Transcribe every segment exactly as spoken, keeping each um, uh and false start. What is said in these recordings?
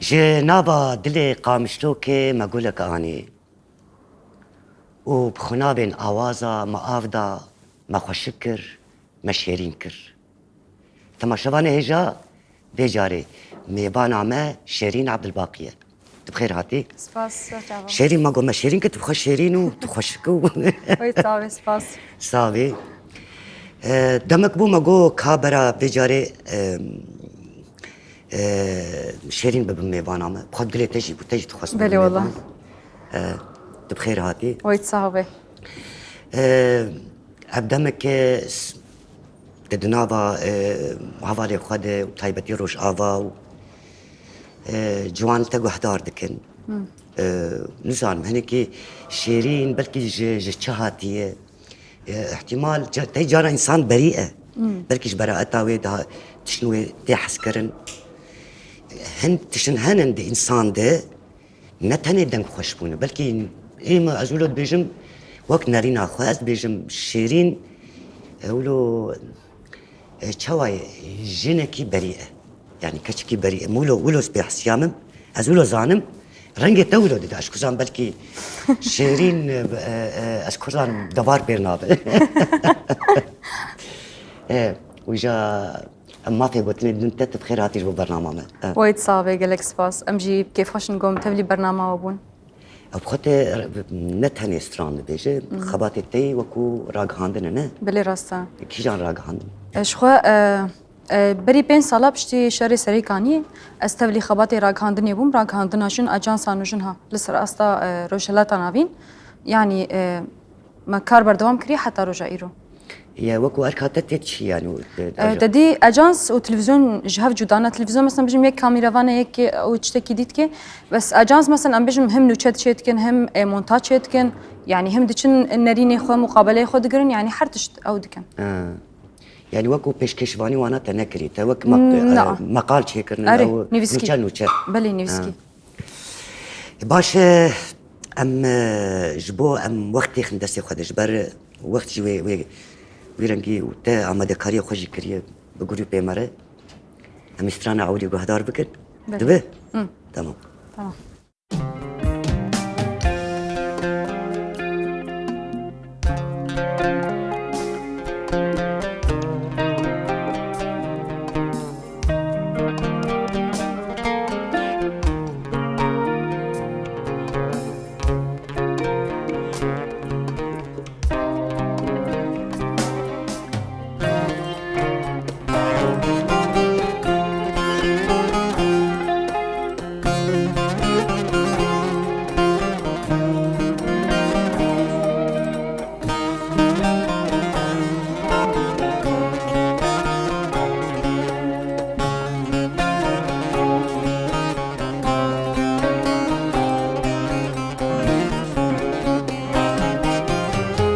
Ji nava dilê Qamişlokê me gulek anî û bi xunavên awaza me av da, me xweşik kir, me şêrîn kir. Temaşevanê hêja vê carê mêvana me Şêrîn Ebdilbaqî ye. Tu bi xêr hatî. Spas, ser çava. Şêrîn, me got me şêrîn kir, tu bi xwe şêrîn û tu xweşik û Oy, sağ ol, spas. Savê. E, demek bû me got ka bera vê carê, e, e, Şêrîn bibim mêvana me. Bi xwe dilê te jî bû, te jî dixwest bibim Belê, wala. mêvan. E, tu bi xêr hatî. Oy, sağ ol. E, ev demeke s-, te di nava, e, hevalê xwe de û taybetî Rojava û, e, ciwan te guhdar dikin. E, nizanim, hinekî Şêrîn belkî ji, ji çi hatiye? E, ihtimal ca-, te cara însan berî e. Belkî ji beraeta wê daha tiştin wê tê hezkirin. Hin tiştin henin di însan de ne tenê deng xweş bûne. Belkî ê me, ez wilo dibêjim, wek nerîna xwe ez dibêjim Şêrîn, e, wilo, e, çawa ye, jinekî berî e. Yani keçikî berî e. Wilo, wilo ez pê hesiya min, ez wilo zanim, rengê te wilo dide. Ez kuzan belkî Şêrîn, e, e, e, ez kuzanim devar pêr nabe. E, wîja em mafê gotinê din te, tu bi xêr hatî ji bo bernama me. E. Wayt sax be, gelek spas. Em jî bi kêfxweş in ku em tevlî bernama we bûn. Ev xwe te ne tenê stran dibêje, xebatê te yî wekû ragihandin e, ne? Belê, rast e. Kîjan ragihandin? E, ji xwe, e, e, berî pênc sala piştî şerê Serêkaniyê ez tevlî xebatê ragihandinê bûm, ragihandina jin, ajansa nûjinha li ser asta, e, Rojhilata Navîn. Yanî, e, me kar berdewam kiriye heta roja îro. Ya, wekû erka te tê çi, yanî, te, E, ajan- te dî ajans û televîzyon ji hev cuda ne. Televîzyon, mesela, bijim yek kamîrevan e, yek û tiştekî dî dike. Bes ajans, mesela, em bijim him nûçe çê dikin, him, e, montaj çê dikin. Yanî him diçin nerînê xwe, muqabeleyê xwe digirin, yanî her tişt ew dikin. Ha. Yanî wekû pêşkêşvanî wana te nekirî, te wek mek-, Na. e, meqal çêkirine, Erê, ew nivîskî. Nûçe, nûçe. Belê, nivîskî. Ha. Baş e, em, e, ji bo em wext têxin destê xwe de, ji ber wext jî wê, wê, wî rengî û te amadekariyê xwe jî kiriye bi grûpê me re. Em î strana ewilî guhdar bikin. Belê. Dibe? Hı. Tamam. Tamam.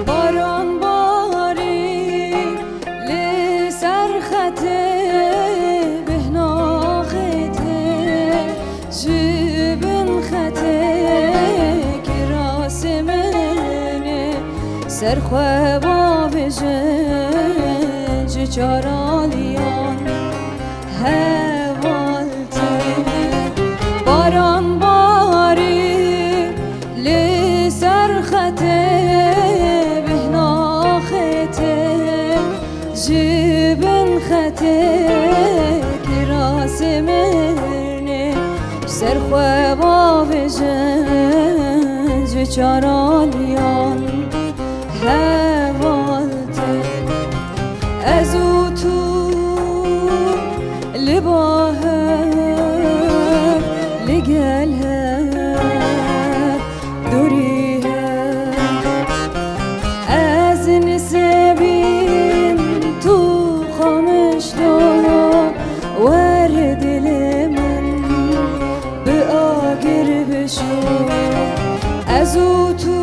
Baran barî li ser xetê bihna xetê, ji bin xetê kirasê min ê, ser xwe bavêjin ji çar aliyan heval tê. Baran barî li ser xetê bihna xetê, ji bin xetê kirasê min ê, ser xwe bavêjin ji çar aliyan heval tê. Ez û tu li ba hev, li gel hev, dûrî hev. Ez nisêbîn, tu Qamişlo, wer dilê min bi agir bişo. Ez û tu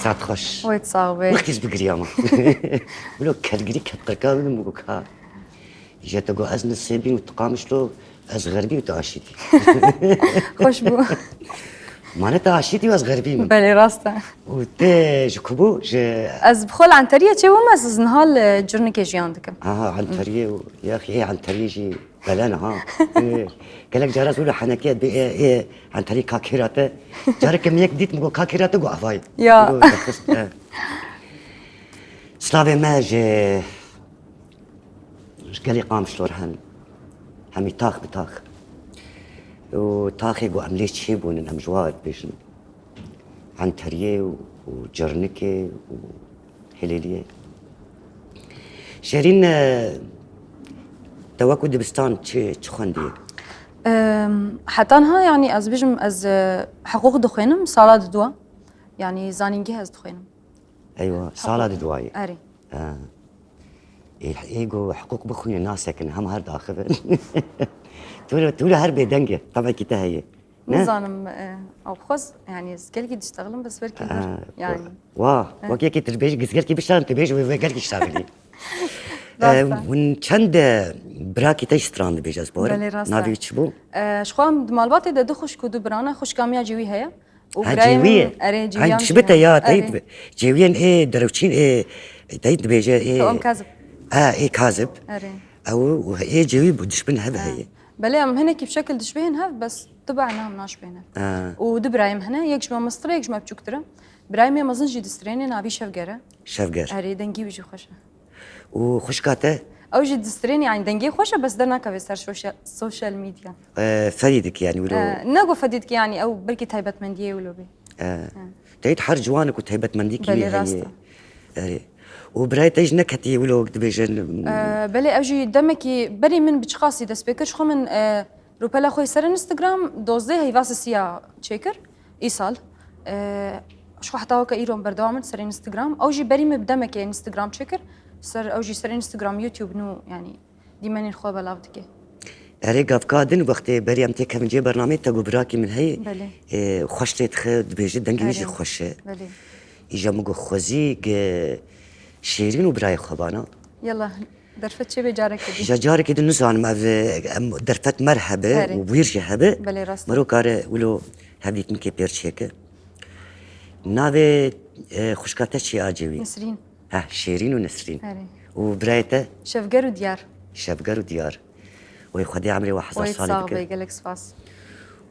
Qet xweş. Wê sax bê. Wextî ez bigiriyama. Wilo kelgirî ket qirka min û got ka. Îja te got ez Nisêbîn û tu Qamişlo, ez Xerbî û tu Aşîtî. Xweş bû. Mane te Aşîtî û ez Xerbî min. Belê, rast e. Û te ji ku bû? Ji Ez bi xwe li Enteriyê çêbûm, ez niha li Curnikê jiyan dikim. Aha, Enteriyê û, ya xî, ê Enteriyê jî belen ha. Ê, gelek cara zû li henekê bê, ê, ê, Enteriyê ka kêra te. Careke min yek dît, min got ka kêra te, got evayê. Ya. Got, e. Slavê me ji, ji gelê Qamişlo re hene. Hemî tax bi tax. Û taxê ku em lê çêbûnin, em ji wa dibêjin. Enteriyê û, û Cirnikê û Hilêliyê. Şêrîn, e, te wekû dibistan çi, çi xwendiye? Em, heta niha, yanî ez bêjim, ez, e, hiqûq dixwînim, sala didwa. Yanî zanîngeh ez dixwînim. Eywa, sala didwayê. Erê. Ha. Ê, ê go hiqûq bixwîne nasekin, hem her daxivin. Tu re, tu re her bêdeng e, tebekî te heye. Ne? Nizanim, e, ew xwez, yanî ez gelkî diştexlim, bes belkî Ha, dur. Yanî. Wa, He. Wek yekê tu dibêjî, ez gelkî biştaxlim, tu bêjî wê, wê gelkî ştaxilî. Rast E, e. Hûn çend, e, birakî te jî stran dibêje, ez bore? Belê, rast e. Navê wî çi bû? E, ji xwe em di malbatê de du xwişk û du birane, xwişka min ya cêwî heye. Û Ha, birayê cêwî min, ye? Erê, cêwiya Eyn min tişbite jî. Ya, Erê. Teyit, cêwiyên ê derewçîn ê, teyit dibêje ê. Tewam Kazib. Ha, ê Kazib. Erê. Ew û ê cêwî bu dişbin hev Ha. Heye. Belê, em hinekî bi şekil dişbihên hev, bes tu bana em naşbihên hev. Ha. Û du birayê min hene, yek ji me mestir e, yek ji me biçûktir e. Birayê min mezin jî distrêne, navî Şevger e. Şevger. Erê, dengî wî jî xweş e. Û xwişka te? Ew jî distrêne, yanî dengê xweş e, bes dernakeve ser soşya-, sosyal medya. E, ferî dike, yanî wilo. E, ne ku ferî dike, yanî ew belkî taybetmendiyê wilo bê. E. E. Teyit her ciwanek û taybetmendî kî Belê, wî rast heye. E. Erê. Û birayê te jî neketî wilo dibêjin. E, belê, ew jî demekî berî min bi çiqasî dest pê kir, ji xwe min, e, rûpela xwe ser Instagram dozdeh heyva sisiya çêkir. Îsal, e, ji xwe heta weke îro berdewam in ser Instagram. Ew jî berî min bi demekê Instagram çêkir. Ser, ew jî ser Instagram, YouTube nû, yanî dîmenên xwe belav dike. Erê, gavka din wextê berî em têkevin cê bernameyê, te got birakî min heye. Belê. E, xweş lê dixe, dibêje, dengê wî jî Erê. Xweş e. Belê. Îja min got xwezî ge Şêrîn û birayê xwe bana. Yala. Derfet çêbe carekê din. Ja carekê din nizanim ev, em derfet mer hebe Erê. Û wîr jî hebe. Belê, rast e. Mero kare wilo hevdîtinkê pêr çêke. Navê, e, xwişka te çi ye a cêwî? Nesrîn. Heh, Şêrîn û Nesrîn. Erê. Û birayê te? Şevger û Diyar. Şevger û Diyar. Wê Xwedê emrê we hezar Wê salî sax bike. Be, gelek spas.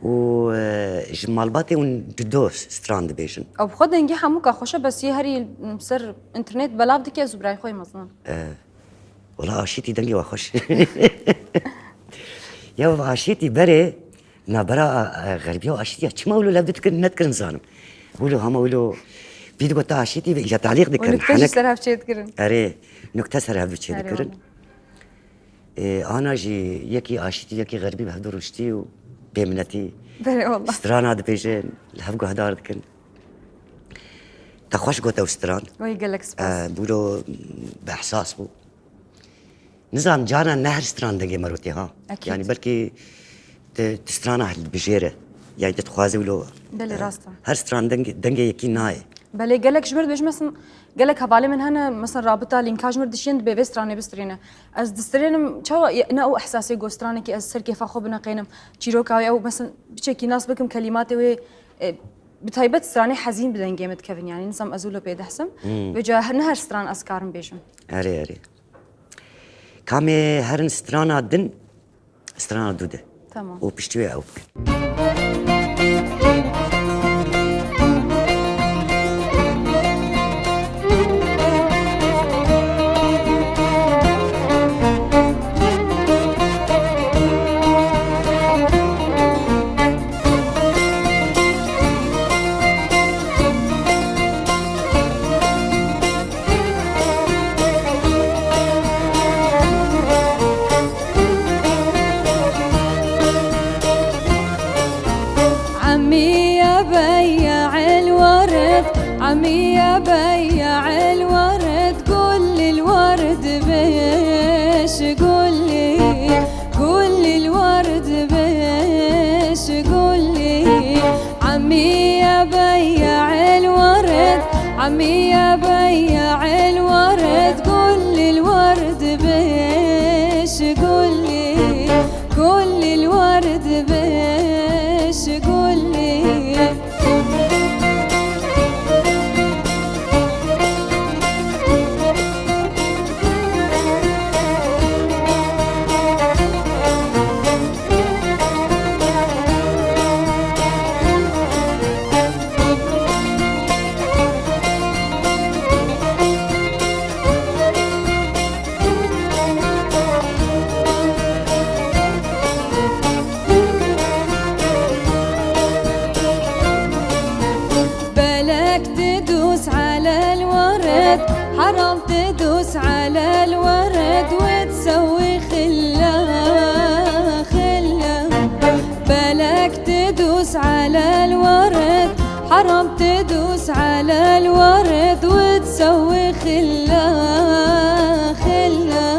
Û, e, ji malbatê hûn dido stran dibêjin? Ew bi xwe dengê hemûka xweş e, bes yê herî, m, ser înternet belav dike, ez û birayê xwe yê mezin. E, wela Aşîtî dengê we xweş. Ya Aşîtî berê, navbera, e, Xerbiya û Aşîtiya çima wilo lev didikin, nedikirin zanim. Wilo hema wilo bî digot te Aşîtî ve îja talîq Û dikirin. Nukte jî Henek ser hev çê dikirin. Erê, nukte ser hev çê Erê dikirin. Wala. Ê, ana jî yekî Aşîtî, yekî Xerbî bi hevdu rûştî û bêminetî Belê, wala. Strana dibêjin, li hev guhdar dikin. Te xweş got ew stran. Wê gelek spas. E, bûro bi ehsas bû. Nizanim, carna ne her stran dengê mero tê ha. Ekîd. Yanî belkî tu, tu strana hilbijêre. Yanî tu dixwazî wilo, Belê, e, rast e. Her stran dengê, dengê yekî nayê. Belê, gelek ji mir dibêjin, mesela, gelek hevalê min hene, mesela, rabita lînka ji mir dişiyên dibê vê stranê bistrîne. Ez distrênim, çawa ye-, ne ew ehsasê ku stranekî ez ser kêfa xwe bineqênim. Çîroka wê ew, mesela, piçekî nas bikim, kelîmatê wê, e, bi taybet stranê hezîn bi dengê min dikevin, yanî nizam ez wilo pê dihsim. Hmm. Vêca her, ne her stran ez karim bêjim. Erê, erê. Kamê herin strana din, strana du de. Tamam. Û piştî wê ew bikin. عمي يا بياع الورد، عمي يا بياع الورد، قول للورد بيش، قول لي، قول للورد بيش، قول لي. عمي يا بياع الورد، عمي يا بياع الورد، قول لي الورد بيش، قول لي، قول لي الورد بيش، قول لي. بالك تدوس على الورد، حرام تدوس على الورد وتسوي خلة، خلة. بالك تدوس على الورد، حرام تدوس على الورد وتسوي خلة، خلة،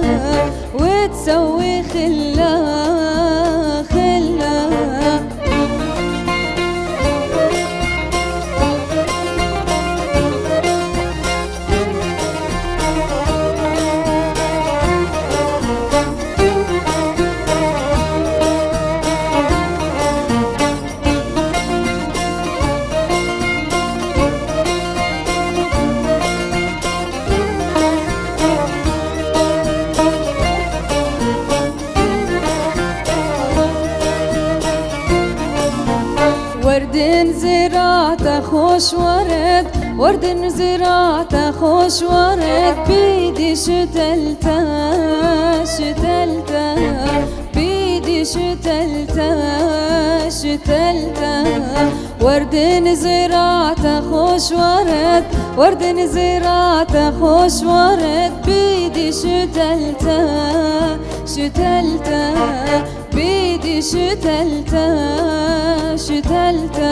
وتسوي خلة، خلة. وردن زراعته خوش ورد، وردن زراعته خوش ورد، بيدي شتلته، شتلته، بيدي شتلته، شتلته. وردن زراعته خوش ورد، وردن زراعته خوش ورد، بيدي شتلته، شتلته، بيدي شتلته، شتلته.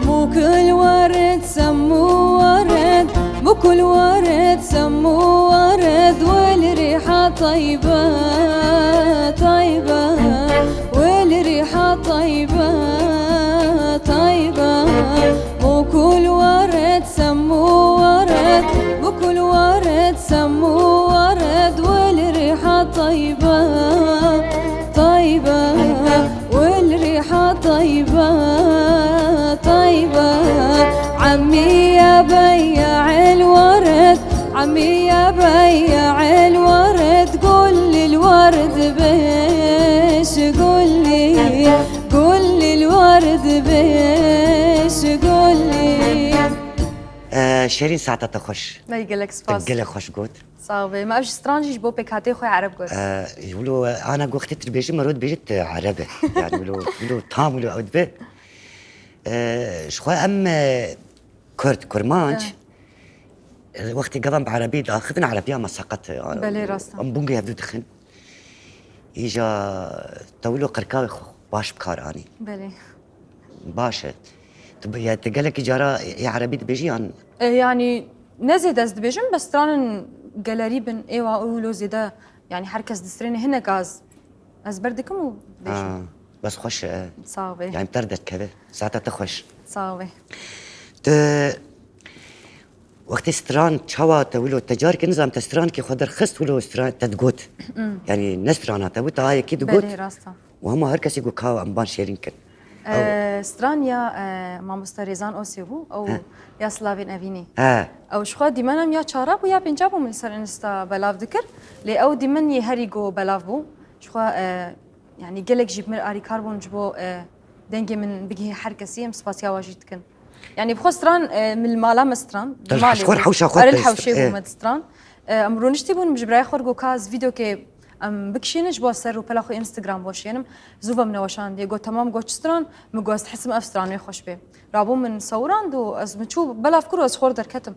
مو كل ورد سمو ورد، مو كل ورد سمو ورد، والريحة طيبة، طيبة، والريحة طيبة، طيبة. مو كل ورد سمو ورد، مو كل ورد سمو ورد، والريحة طيبة، طيبة، والريحة طيبة، طيبة. عمي يا بياع الورد، عمي يا بياع الورد، قول لي الورد بيش، قول لي، قول لي الورد بيش، قول لي. Ee, Şêrîn, saeta te xweş. Ney gelek spas. Te gelek xweş got. Sağ ol. Me ev ji stran jî ji bo pêkhatê xwe Ereb got. Ee, wilo ana got xitê tu dibêjî, mero dibêjî tu Ereb e. Yani wilo, wilo tam wilo ew dibe. Ee, ji xwe em, e, Kurd, Kurmanc, Evet. e, wextê gava em bi Erebî diaxivin, Erebiya me seqet e. Belê, rast e. Em bûngê hevdu dixin. Îja te wilo qirka wê xwe baş bi kar anî. Belê. Baş e. Tu bi-, ya, tu gelekî cara ê Erebî dibêjî yan? E, yanî ne zêde ez dibêjim, bes stranin gelerî bin, êwa û wilo zêde, yanî her kes distrêne hinek az. Ez ber dikim û dibêjim. Ha, bes xweş e. Sağ ol. Yanî ter derdkeve. Saeta te xweş. Sağ ol. Tu Wextê stran çawa te wilo te careke nizam te strankê xwe derxist wilo stran te digot. Hmm. Yanî ne strana te bû, te ayekî digot. Belê, rast e. Û hema her kesî got ka em ban Şêrîn kin. Ee, stran ya, e, mamoste Rêzan Osê bû, ew He. ya Slavên Evînî. He. Ew ji xwe dîmena min ya çara bû ya pênca bû min li ser Insta belav dikir. Lê ew dîmen yê herî go belav bû. Ji xwe, e, yanî gelek jî bi min alîkar bûn ji bo, e, dengê min bigihê her kesî, em spasiya we jî dikin. Yanî bi xwe stran, e, min li mala me stran, di Te malê xwe bû. Hewşa xwe Ere li te hewşê str-, bû e. me distran. E, em rûniştî bûn, min ji birayê xwe re got ka ez vîdeokê Em bikişînin ji bo ser rûpela xwe Instagram boşênim. Zû ve min weşandiye. Got, "Temam," got, "çi stran?" Min got, "Ez dihisim ev stran wê xweş bê." Rabû min sewirand û ez min çû belav kir û ez xwe derketim.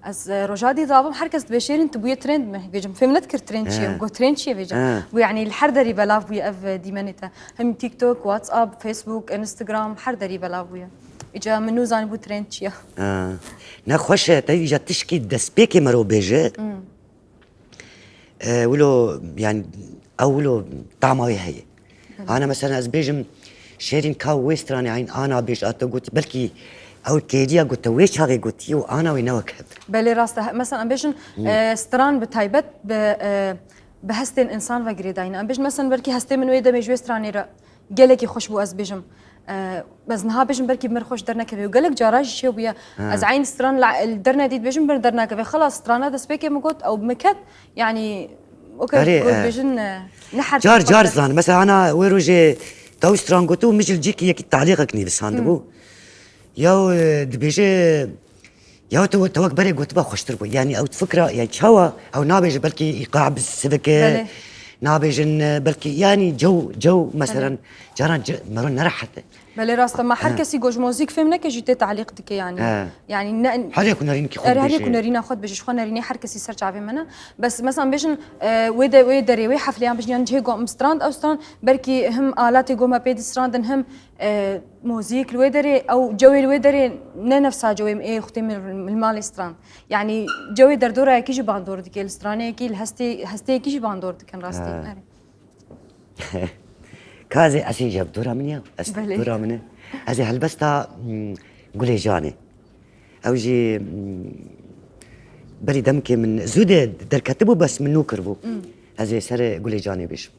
Ez, e, roja dî dabim, her kes dibê, "Şêrîn, tu bûye trend mi?" Vêcim, fêm nedikir trend çi ye. He. Min got, "Trend çi ye?" Vêcim. He. Bû, yanî li her derî belav bûye ev, e, dîmenê te. Hem TikTok, WhatsApp, Facebook, Instagram, her derî belav bûye. Îca min nû zanîbû trend çi ye. He. Ne xweş e, te îca tişkî destpêkê mero bêje. Hmm. E, wilo, yani, ew wilo tama wê heye. Belê. Ana mesela ez bêjim, "Şêrîn, ka wê stranê eyn ana bêj," a te gotî, belkî ew kêriya ku te wê çaxê gotî û ana wê ne wek hev. Belê, rast e. He, mesela em bêjin, Hmm. e, stran bi taybet bi, e, bi hestên însan ve girêdayî ne. Em bêjin, mesela belkî hestê min wê demê ji wê stranê re gelekî xweş bû, ez bêjim. E, ez niha bêjim, belkî bi min xweş dernekeve. Û gelek cara jî çêbûye. Ha. Ez eyn stran la, dernedî dibêjim, bi min dernakeve. Xelas, strana destpêkê min got, ew bi min ket, yanî, okey, Erê, got, e, bêjin, e, ne her car, car zan. Mesela ana wê rojê te ew stran got û min ji li cîkî yekî talîqek nivîsandibû. Hmm. Ya, e, dibêje, Ya tu, tu wek berê gotiba xweştir bû. Yani ew fikra, yani çawa ew nabêje belkî îqa bi sivike, Belê. nabêjin, e, belkî yani cew, cew meselen Belê. caran ce-, mero nerehet e. Belê, rast e. Ma her Ha. kesî ku ji mozîk fêm neke jî tê talîq dike yani. Ha. Yani ne Her yek hunerînekî xwe Her, her yek dibêje. hunerîna xwe dibêje, ji xwe nerînê her kesî ser çavê min e. Bes mesela bêjin, e, wê de, wê derê, wê hefleyan bêjin, yani cihê ku em strand, ew strand, belkî him alatê ku me pê distrandin, him E, mozîk li wê derê, ew cewê li wê derê ne nefsa cewê em ê xutê min li malê stran. Yanî cewê derdorayekî jî bandor dike, li straneyekî, li hestê, hesteyekî jî bandor dikin rastî. Ha. Erê. Ka ez ê, ez ê ji dora min ya, ez Belê. dora min e. Ez ê helbesta, mm, Gulê Canê. Ew jî, mm, berî demkê min zû de derketibû, bes min nû kiribû. Mm. Ez ê ser Gulê Canê bêjim.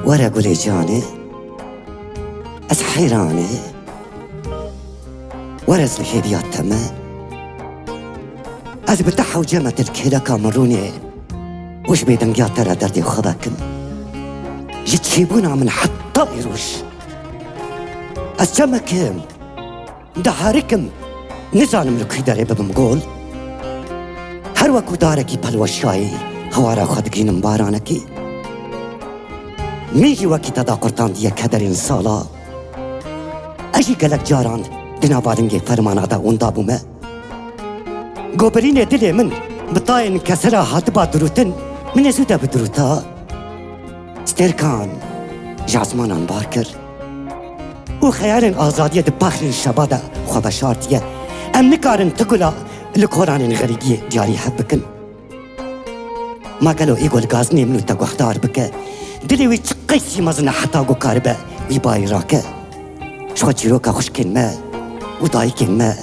Were gulê canê, ez heyranê. Were ez li hêviya te me. Ez bi te hewce me til kêleka min rûnê û ji bêdengiya te re derdê xwe vekim. Ji çêbûna min heta îroj ez çemekim. Diherikim, nizanim li kû derê bibim gol. Her weku darekî pelweşayî, hewara xwe digînim baranekî. Min jî wekî te da qurtandiye kederên sala. Ez jî gelek caran di nava lingê fermana de winda bûme. Goberînê dilê min bi tayên kesera hatiba dirûtin, min ê zû de bidirûta. Stêrkan ji esmanan bar kir û xeyalên azadiyê di paxrên şeva de xwe veşartiye. Em nikarin ti gula li kolanên xerîbiyê diyarî hev bikin. Ma gelo ê ku li gazinê min û te guhdar bike, dilê wî çi qeysî mezin e heta ku karibe wî bayî rake? Ji xwe çîroka xwişkên me û dayikên me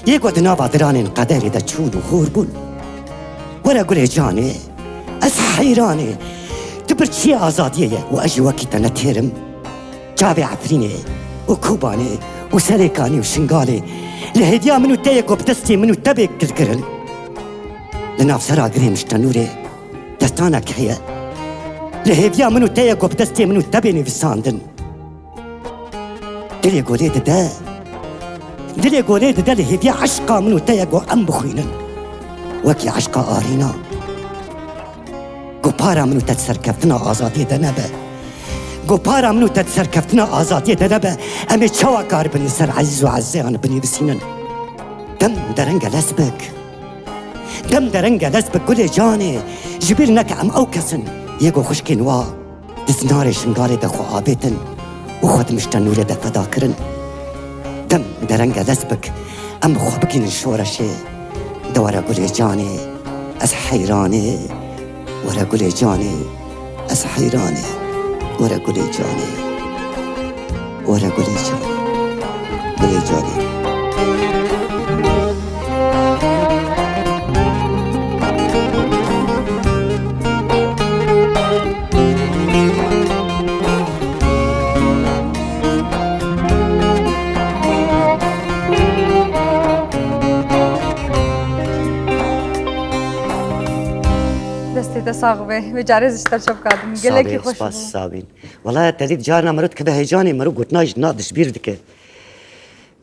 yê ku di nava diranên qederê de çûn û hûr bûn. Were gulê canê, ez heyranê. Tu birçiyê azadiyê ye û ez jî wekî te ne têr im. Çavê Efrînê û Kobanê û Serêkanî û Şingalê li hêviya min û te yê ku bi destê min û te bê kilkirin. Li nav sera girê Miştenûrê destanek heye. Li hêviya min û te yê ku bi destê min û te bê nivîsandin. Dilê golê dide. Dilê golê dide li hêviya eşqa min û te ye ku em bixwînin. Wekî eşqa Arîna. Ku para min û te di serkeftina azadiyê de nebe. Ku para min û te di serkeftina azadiyê de nebe, em ê çawa karibin li ser ezîz û ezîzeyan binivîsînin? Dem dereng e lez bik. Dem dereng e lez bik gulê canê. Ji bîr neke em ew kes in yê ku xwişkên wa di zinarê Şingalê de xwe avêtin û xwe di Miştenûrê de feda kirin. Dem dereng e lez bik, em xwe bikînin şoreşê. De were gulê canê, ez heyranê. Were gulê canê, ez heyranê. Were gulê canê. Were gulê canê. Gulê canê. Sax be, wê carê ji te çepka din. Gelekî xweş bû. Spas, sabîn. Wala te dît carna mero dikeve heyecanê, mero gotina jî na dişbîr dike.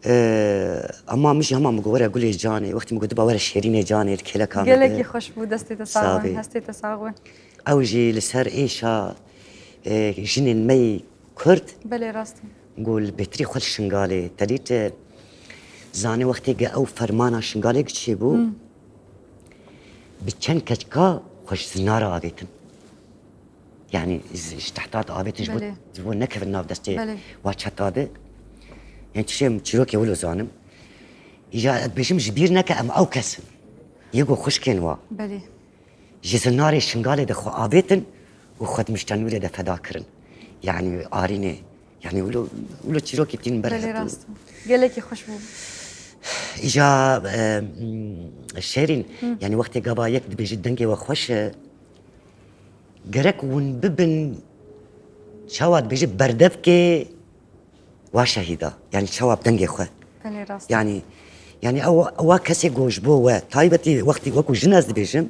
Ee, ama min jî hema min got were gulê canê. Wextî min got diba were şêrînê canê, li kêleka min. Gelekî xweş bû, destê te sax be, hestê te sax be. Ew jî li ser êşa, e, jinên me yî Kurd. Belê, rast e. Got li bêtirî xwe li Şingalê. Te dît, e, zanê wextê ge ew fermana Şingalê giçê bû. Hmm. Bi çend keçika xwe ji zinara avêtin. Yani ji, ji tehta de avêtin ji bo, belê, ji bo nekevin nav destê, belê, wa çeta de. Yani tiştê çîrokê wilo zanim. Îja ez bêjim ji bîr neke em ew kes in. Yê ku xwişkên wa. Belê. Ji zinarê Şingalê de xwe avêtin û xwe di Miştenûrê de feda kirin. Yani arînê. Yani wilo, wilo çîrokê tînin ber. Belê, rast e. Gelekî xweş bû. Îja, e, m, Şêrîn, hı, yani wextê gava yek dibêjî dengê we xweş e, gerek hûn bibin, çawa dibêjî, berdevkê wa şehîda. Yani çawa bi dengê xwe. Belê, rast. Yani, yani ew, ewa kesê ku ji bo we, taybetî wextî wekû jin ez dibêjim,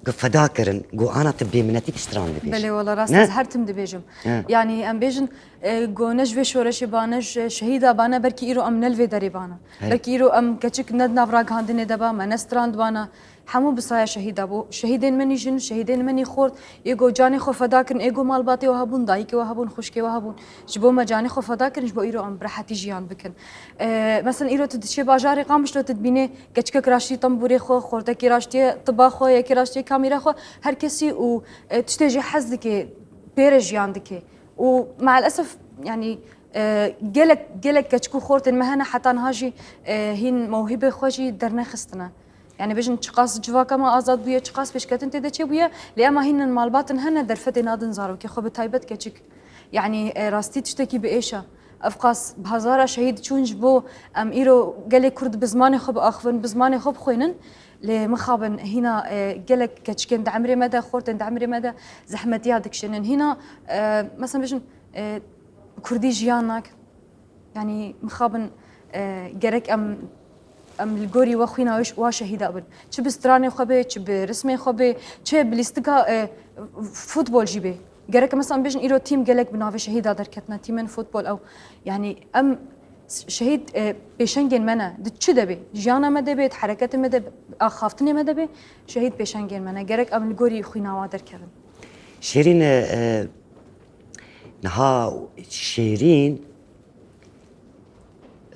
ku feda kirin, ku ana tu bêminetî tu stran dibêjî. Belê, wala rast, ne? Ez her tim dibêjim. He. Yani em bêjin, e, ku ne ji vê şoreşê ba, ne ji şehîda ba, ne belkî îro em ne li vê derê bana. Hey. Belkî îro em keçik ne di nav ragihandinê de ba, me ne stran dibana. Hemû bi saya şehîda bû. Şehîdên me nî jin, şehîdên me nî xort, ê ku canê xwe feda kirin, ê ku malbatê we hebûn, dayikê we hebûn, xwişkê we hebûn. Ji bo me canê xwe feda kirin, ji bo îro em bi rehetî jiyan bikin. E, mesela îro tu diçê bajarê Qamişlo tu dibînê keçikek raştî tembûrê xwe, xortekî raştiye tiba xwe, yekî raştiye kamîra xwe, her kesî û, e, tiştê jê hez dike, pê re jiyan dike. Û meelesef, yani, e, gelek, gelek keçik û xortên me hene heta niha jî, e, hîn mewhîbê xwe jî dernexistine. Yani bêjin çiqas civaka me azad bûye, çiqas pêşketin tê de çêbûye, lê ema hîn malbatin hene derfetê nadin zarokê xwe, bi taybet keçik. Yani, e, rastî tiştekî bi êş e. Ev qas bi hezara şehîd çûn ji bo em îro gelê Kurd bi zimanê xwe biaxivin, bi zimanê xwe bixwînin. Lê mixabin hîna, e, gelek keçikên di emrê me de, xortên di emrê me de zehmetiya dikişînin. Hîna, e, mesela bêjin, e, Kurdî jiyan nakin. Yani mixabin, e, gerek em, em li gorî we xwîna wê ş-, wa şehîda bin. Çi bi stranê xwe bê, çi bi rismê xwe bê, çi bi lîstika, e, futbol jî bê. Gerek em mesela bêjin îro tîm gelek bi navê şehîda derketine, tîmên futbol ew. Yani em s-, şehîd, e, pêşengên me ne. Di çi de bê? Jiyana me de bê, di hereketê me de, axaftinê me de bê, şehîd pêşengên me ne. Gerek em li gorî xwîna wa derkevin. Şêrîn, e, e, niha Şêrîn,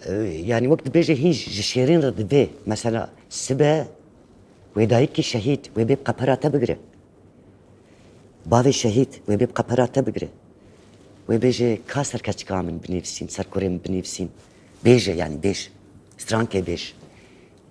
e, yani wek dibêje hîn ji Şêrîn re divê, mesela sibe wê dayikê şehîd wê bê bi qepera te bigire. Bavê şehîd wê bê bi qepera te bigire. Wê bêje ka ser keçika min binivîsîn, ser kurê min binivîsîn. Bêje yani bêj. Strankê bêj.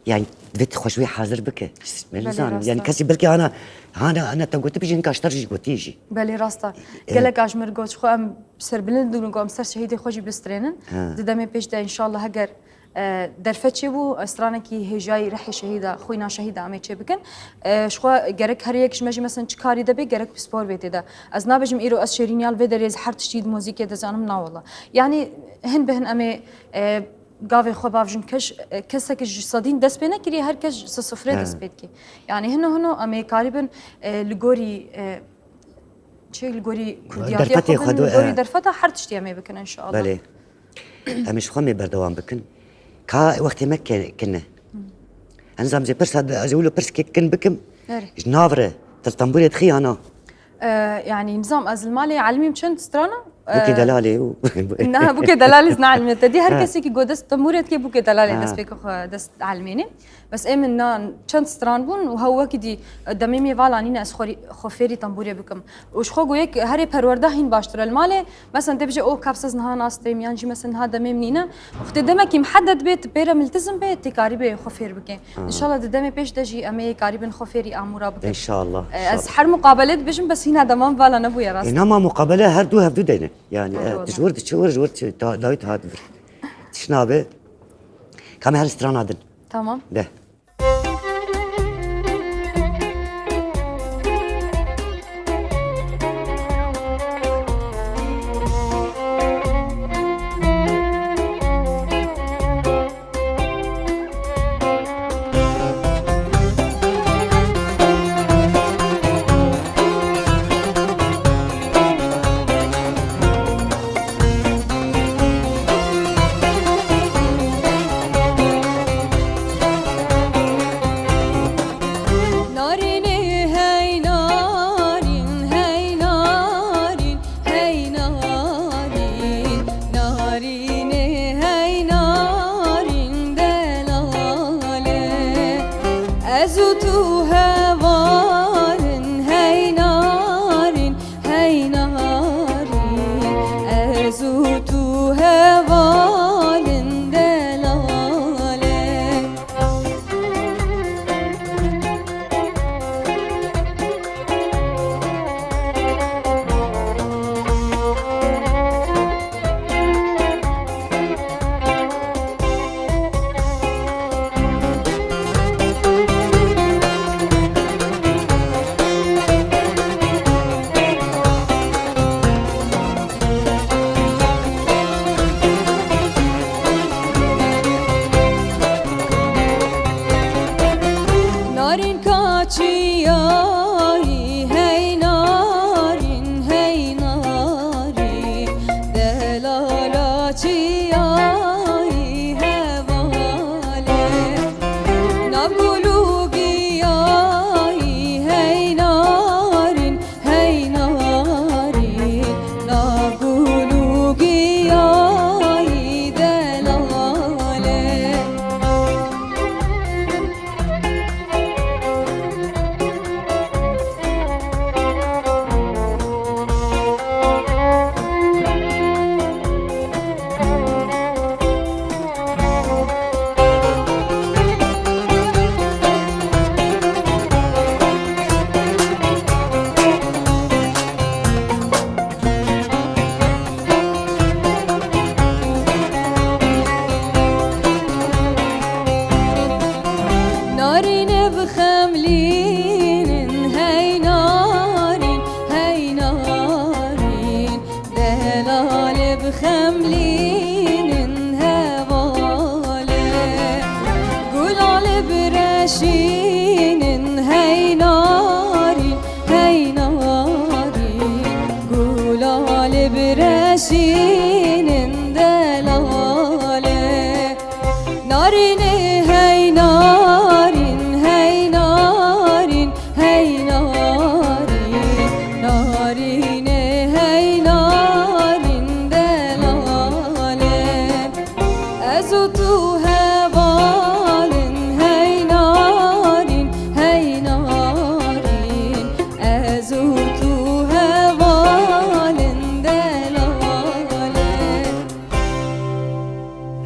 Yani divê tu xwe ji wê hazir bike. Belê, nizanim. Rast e. Yani kesî belkî ana, hana, ana te gotibî jî hinka ji te jî gotî jî. Belê, rast e. E. Gelek a ji min re got, ji xwe em serbilind bûn ku em ser şehîdê xwe jî bistrênin. Ha. Di demê pêş de înşallah heger, e, derfet çêbû, stranekî hêjayî rihê şehîda, xwîna şehîda em ê çêbikin. E, ji xwe gerek her yek ji me jî mesela çi karî de bê, gerek pispor bê tê de. Ez nabêjim îro ez Şêrîn ya li vê derê ez her tiştî di muzîkê dizanim, na wala. Yani hin bi hin em ê, e, gavê xwe bavjin keş, e, kesek ji sedîn dest pê nekiriye, her kes ji sifrê, he, dest pê dike. Yani hino hino em ê karîbin, e, li gorî, e, çi li gorî kurdiyatê xwe bin, li gorî derfeta her tiştî em ê bikin înşallah. Belê. Em ê ji xwe mê berdewam bikin. Ka wextê me ke-, kin e. Hı. Ez nizam ez ê pirsa, ez ê wilo pirskek kin bikim. Erê. Ji nav re, tu li tembûrê dixî ya na? E, yani nizam ez li malê elimîm çend strana. Bûkê, e, delalê û na, bûkê delalê zina elimê te dî. Her, ha, kesekî ku dest tembûrê dike bûkê delalê, ha, dest pê xwe dest elimênê. Bes ê min na çend stran bûn û hew wekî dî, e, demê min ê vala nîne ez xwe rî-, xwe fêrî tembûrê bikim. Û ji xwe got yek herê perwerda hîn baştir e li malê. Mesela tê bêje, o, ka bes ez niha nastrêm, yan jî mesela niha demê min nîne. Wextê demekî mihedded bê, tu pê re miltizim bê, tê karîbê xwe fêr bike. Ha. Înşallah di demê pêş de jî em ê karîbin xwe fêrî amûra bikin. Înşallah, e, ez, înşallah, her muqabelê dibêjim, bes hîna dema min vala nebûye rast. E, nama muqabele her du hevdu de ne. Yani, erê, e, wala, ji wir diçe wir, ji wir diçe, ta-, dawî ta dibir. Tişt nabe. Ka me her strana din. Tamam. De.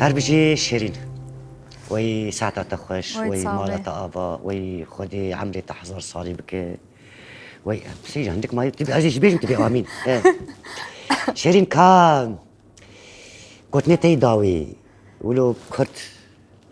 Her bijî Şêrîn. Wey saeta te xweş, Wey wey sağ mala be. Te ava, wey Xwedê emrê te hezar salî bike. Wey, em sê hindik mayî, tu, ez ê jî bêjim, tu bê amîn. He. Şêrîn ka gotinê te yê dawî, wilo Kurd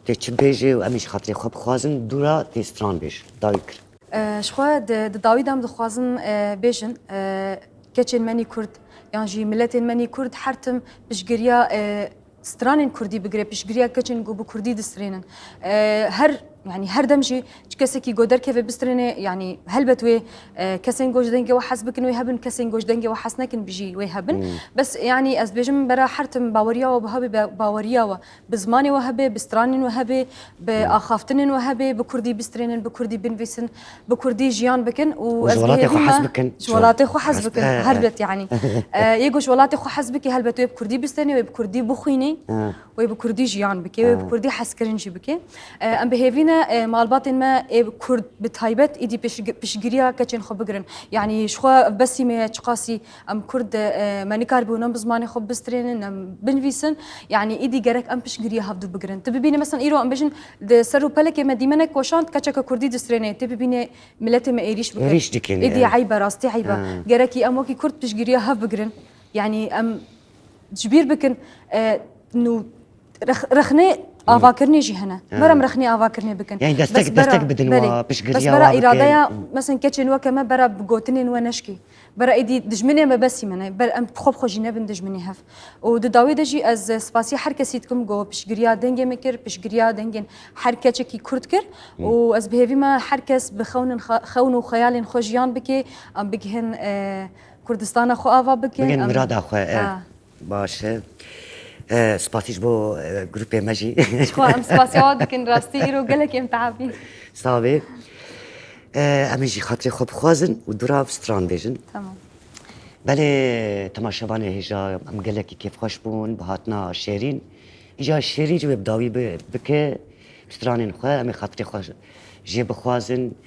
tê çi bêje û em ê ji xatirê xwe bixwazin, dûra tê stran bêj. Dawî kir. E, ji xwe di, di dawî de em dixwazin, e, bêjin, e, keçên me nî Kurd, yan jî miletên me nî Kurd her tim piştgiriya, e, stranên Kurdî bigire, piştgiriya keçên ku bi Kurdî distrênin. E, her, yanî her dem jî çi kesekî ku derkeve bistrêne, yanî helbet wê, e, kesên ku ji dengê we hez bikin wê hebin, kesên ku ji dengê we hez nekin bijî wê hebin. Hmm. Bes, yanî ez dibêjim bera her tim baweriya we bi hebê, be-, baweriya we bi zimanê we hebe, bi stranên we hebe, bi Hmm. axaftinên we hebe, bi Kurdî bistrênin, bi Kurdî binivîsin, bi Kurdî jiyan bikin û Û ez ji welatê xwe bihêvî hes me bikin. ji welatê xwe hez Rast, bikin, e, e. helbet yanî. E, yê ku ji welatê xwe hez bike, helbet wê bi Kurdî bistenê, wê bi Kurdî bixwînî, E. wê bi Kurdî jiyan bike, wê bi E. Kurdî hezkirin jî bike. E, em bi hêvî ne, e, malbatên me ê Kurd bi taybet êdî piştgi-, piştgiriya keçên xwe bigirin. Yanî ji xwe besî me ye çiqasî em Kurd, e, me nikaribû ne bi zimanê xwe bistrênin, ne binivîsin. Yanî êdî gerek em piştgiriya hevdû bigirin. Tu bibîne mesela îro em bêjin di ser û pelekê me dîmenek weşand keçeke Kurdî distrêne. Tu bibîne miletê me êrîş bike. Êrîş dikin, Êdî e. eyb e, rastî eyb e. Ha. Gerekî em wekî Kurd piştgiriya hev bigirin. Yanî em ji bîr bikin, e, nû rex-, rexnê Hmm. avakirinê jî hene. Ha. Bera em rexnê avakirinê bikin. Yani destek, Bes bera, destek bidin belê. wa, piştgiriya Bes bera wa bikin. îradeya, Hmm. mesela keçên weke me bera bi gotinên we neşkî. Bera êdî dijminê me besî me ne. Ber em xwe bi xwe jî nebin dijminê hev. Û di dawî de jî ez spasiya her kesî dikim ku piştgiriya dengê me kir, piştgiriya dengên her keçekî Kurd kir. Hmm. Û ez bi hêvî me her kes bi xewnên xe-, xewn û xeyalên xwe jiyan bike, em bigihin, e, Kurdistana xwe ava bikin. Bigihin em mirada xwe, e. Ha. Baş e. E, spasî ji bo, e, grûpê me jî. Ji xwe em spasiya we dikin, rastî îro gelek em tehabîn. Sax bê. E, em ê jî xatirê xwe bixwazin û dûra stran bêjin. Tamam. Belê temaşevanê hêja em gelekî kêfxweş bûn bi hatina Şêrîn. Îja Şêrîn jî wê bi dawî bi-, bike stranên xwe, em ê xatirê xwe jê bixwazin.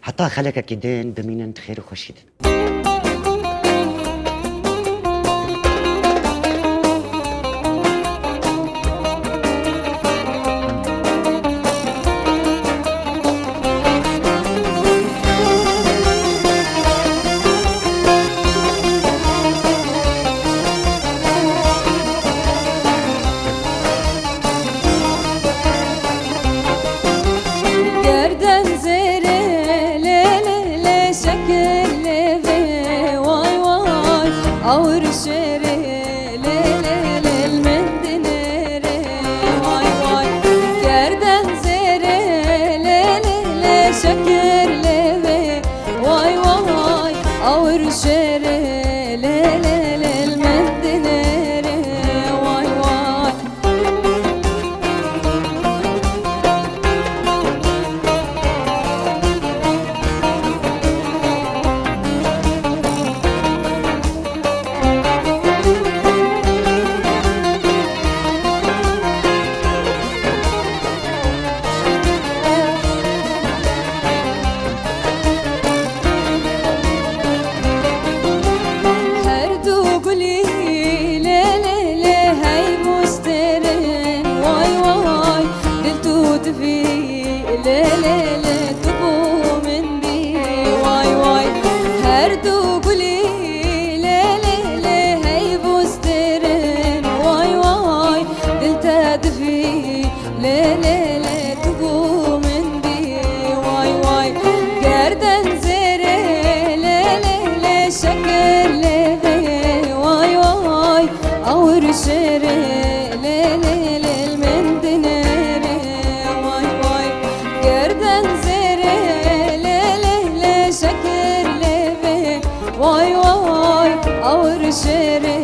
Heta xelekekî din bimînin di xêr û xweşî de. Gerden zêrê lê lê lê şekil lê vê way way. Awir şêrê lê lê lê min dinêrê way way. Gerden zêrê lê lê lê şekil lê vê way way. Awir şêrê lê lê lê min dinêrê way way. Her du gulî lê lê lê hey bûsterin way way. Dil tu divî lê lê lê tu bû min bî way way. Her du gulî lê lê lê hey bûsterin way way. Dil te divî lê lê lê tu bû min bî way way. Gerden zêrê lê lê lê şekir lê vê way way. Awir şêrê lê lê lê min dinêrê way way. Gerden zêrê lê lê lê şekir lê vê way way. Awir şêrê